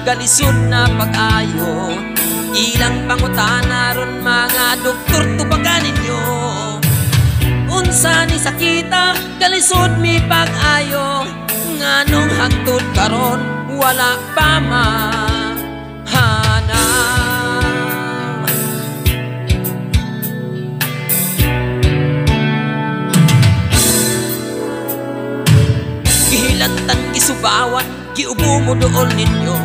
Galisod na pag-ayo. Ilang pangutana ron mga doktor tubagan ninyo. Unsa ni sakita, galisod mi pag-ayo. Nganong hangtod karon wala pa mahanap. Gihilantan gisubawan, giubo mo dool ninyo.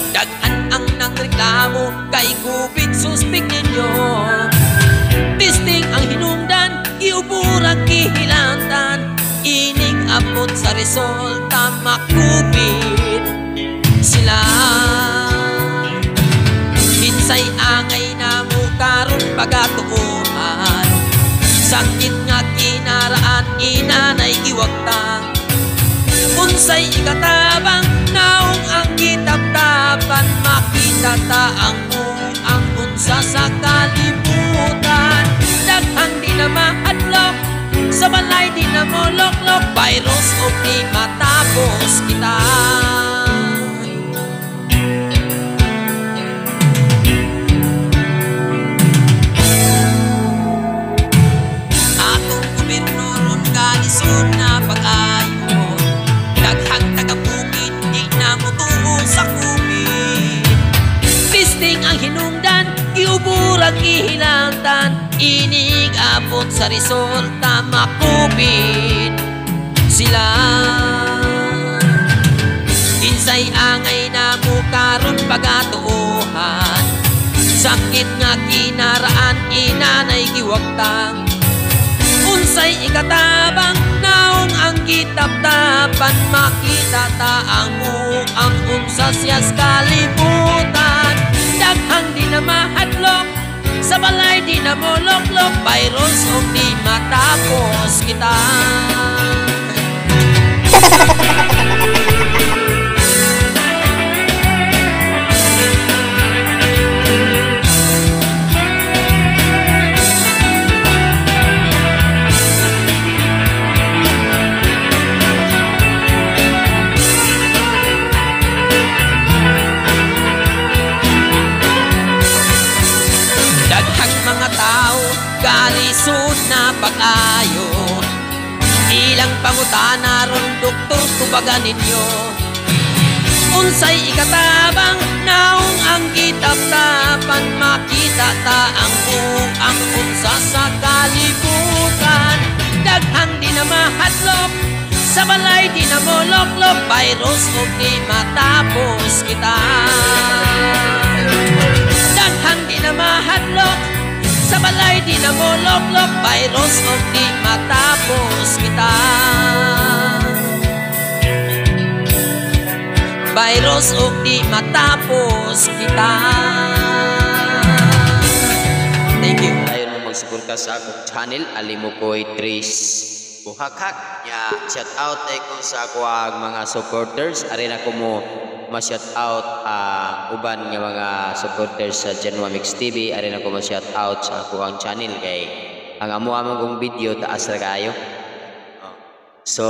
Daghan ang nangreklamo kay COVID suspect ninyo. Testing ang hinungdan, giubura gihilantan. Inig abot sa resulta makubit sila. Kinsay angay na mo karon pagatuohan. Sakit nga kinaraan, inanay giwagtang. Unsay ikatabang, naong ang kitaptapan. Makita ta ang ang unsa sa kalibutan. Daghang di na mahadlok, sa balay di na moloklok. Virus o di matapos kita. Atong gobyerno ron kalisod na pag-ayo. Daghang taga-bukid di na motuo sa COVID. Testing ang hinungdan, giuburag gihilantan. Inig abot sa resulta makubit sila. Kinsay angay na mo karon pagatuohan. Sakit nga kinaraan, inanay giwagtang. Unsay ikatabang, naong ang kitaptapan. Makita ta ang ang unsa siyas kalibutan. Daghang di na mahadlok, sa balay di na moloklok. Virus o di matapos kita. Daghang mga tao galisod na pag-ayo. Ilang pangutana ron doktor tubagan ninyo. Unsay ikatabang, naong ang kitaptapan. Makita ta ang ang unsa sa kalibutan. Daghang di na mahadlok, sa balay di na moloklok. Virus o di matapos kita. Daghang di na mahadlok, sa balay di na moloklok. Virus o di matapos kita. Virus o di matapos kita. Thank you. Dayon mo magsuporta sa akong channel, Alimukoy Tris Buhakhak. Nya, shout out ay ko sa ako ang mga supporters. Ari na ko mo ma-shout out ang uban nga mga supporters sa Janwa Mix TV. Ari na ko ma-shout out sa ako ang channel kay ang amo among kong video taas ra kaayo. So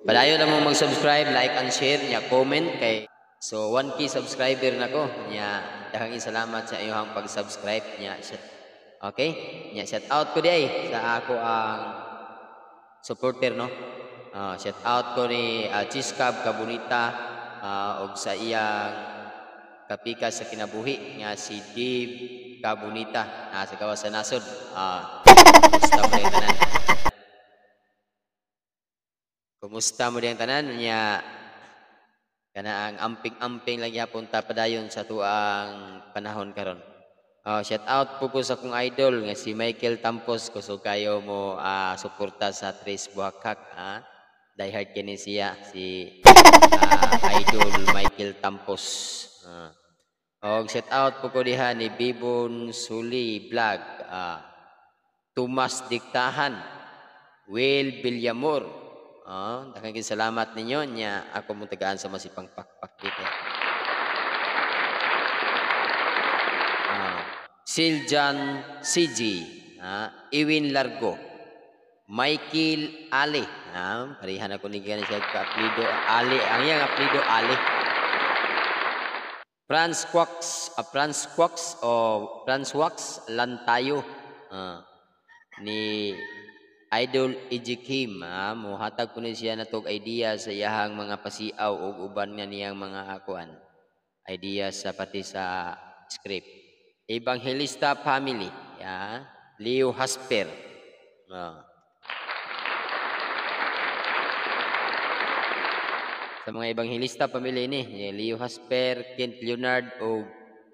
padayon na mo mag-subscribe, like and share, nya comment kay so 1K subscriber na ko. Nya daghang salamat sa inyong pag-subscribe nya. Okay? Nya shout out ko di sa ako ang supporter no. Shout out ko ni Chiscab Kabunita og sa iyang kapika sa kinabuhi nga si Dave Kabunita sa gawas sa nasod. Kumusta mo diyang tanan? Kumusta mo diyang tanan? Nya kana ang amping-amping lang gyapon ta padayon sa tuang panahon karon. Shout out po ko sa akong idol nga si Michael Tampos. Kusog kayo mo suporta sa Tris Buhakhak, ha? Die hard kini siya si idol Michael Tampos. Og shout out po ko diha ni Bibon Suli Vlog, Tomas Diktahan, Will Villamor. Daghang salamat ninyo nya ako mong tagaan sa masipang pakpak dito. Siljan CG, Iwin Largo, Michael Ali, Parehan ako ni gani siya ka apelyido Ali. Ang iyang apelyido Ali. Franz Quax, Franz Quax o Franz Wax Lantayo. Ni Idol Ejikim, mohatag po ni siya natog idea sa iyahang mga pasiaw ug uban nga niyang mga kuan. Idea sa pati sa script. Evangelista Family, ya, Leo Hasper. Sa mga Evangelista Family ni Leo Hasper, Kent Leonard o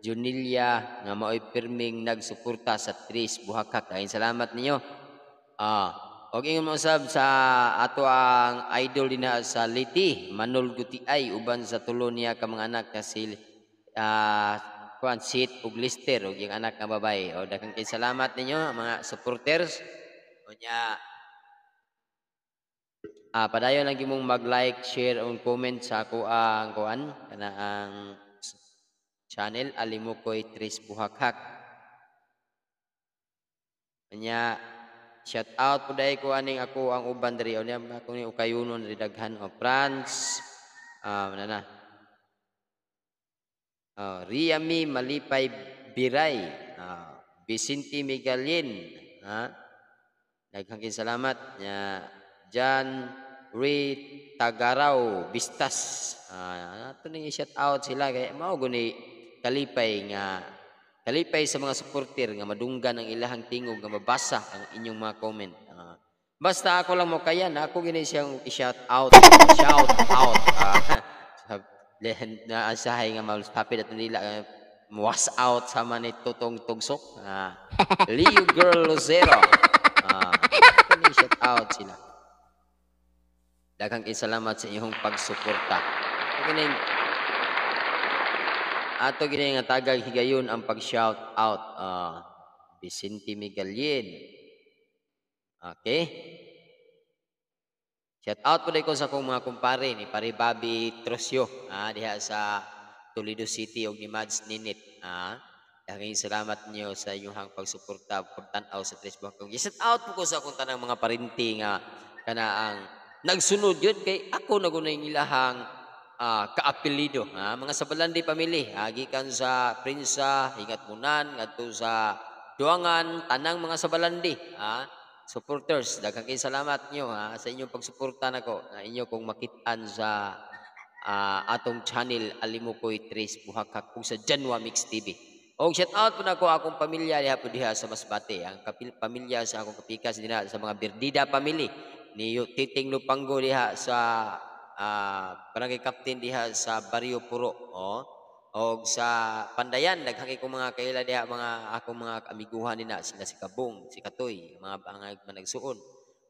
Junilia nga maoy pirming nagsuporta sa Tris Buhakak. Daghang salamat ninyo. Og ingon mo usab sa ato ang idol dinha sa Leyte, Manol Gutiay, uban sa tulo niya ka mga anak nga si kuan Sit ug Lister ug iyang anak nga babae. O daghang kay salamat ninyo mga supporters. Unya padayon lang gimong mag-like, share ug comment sa ako ang kuan kana ang channel Alimukoy Tris Buhakhak. Unya shout out po dahil ko aning ako ang uban diri o niya ako ni ukayunon diri daghan o Franz na na. Riami Malipay Biray, Vicente Migalin, daghang kay salamat nya John Ray Tagaraw Vistas. Ato ning shout out sila kay mao guni kalipay nga kalipay sa mga supporter nga madunggan ang ilahang tingog nga mabasa ang inyong mga comment. Basta ako lang mo kaya na ako gini siyang i-shout out, shout out. Na asahay nga malapit at nila was out sama ni Tutong Tugsok. Leo Girl Lucero. Ni shout out sila. Daghang salamat sa inyong pagsuporta. Kining ato gini nga tagag higayon ang pag-shout out. Vicente Migalien. Okay. Shout out po ko sa akong mga kumpare ni Pare Bobby Trosio, diha sa Toledo City og ni Mads Ninit. Daghang salamat niyo sa inyong pagsuporta pagtan-aw sa Tres Buhakak. Shout out po ko sa akong tanang mga parinti nga kana ang nagsunod yun kay ako na gunay ilahang kaapelyido, mga Sabalandi family, gikan sa Prinsa, Hingat Munan, ngadto sa Duangan, tanang mga Sabalandi, supporters, daghang kay salamat niyo sa inyong pagsuporta nako, na inyo kong makit-an sa atong channel Alimukoy Tris Buhakak ug sa Janwa Mix TV. Og shout out po nako akong pamilya diha po diha sa Masbate, ang pamilya sa akong kapikas dinha sa mga Berdida family ni Titing Lupanggo diha sa barangay captain diha sa Barrio Puro, og sa Pandayan daghang kay kong mga kaila diha, mga akong mga amiguhan nina sila si Kabong, si Katoy, mga angay managsuon,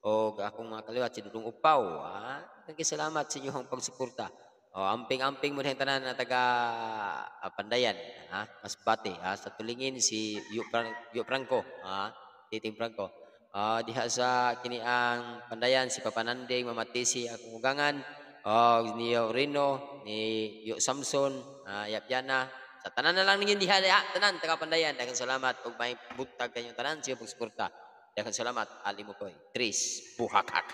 og akong mga kaliwat si Dudong Upaw. Daghang salamat sa inyong pagsuporta. Amping-amping mo din tanan na taga Pandayan, Masbate, sa Tulingin si Yu Franco, Titing Franco. Diha sa kini ang Pandayan si Papananding, Mamatisi akong ugangan, ni Rino, ni Yu Samson, Yapyana. Sa tanan na lang ninyo diha, tanan taga Pandayan. Daghang salamat ug may buntag kayong tanan sa pagsuporta. Daghang salamat Alimukoy Tris Buhakak.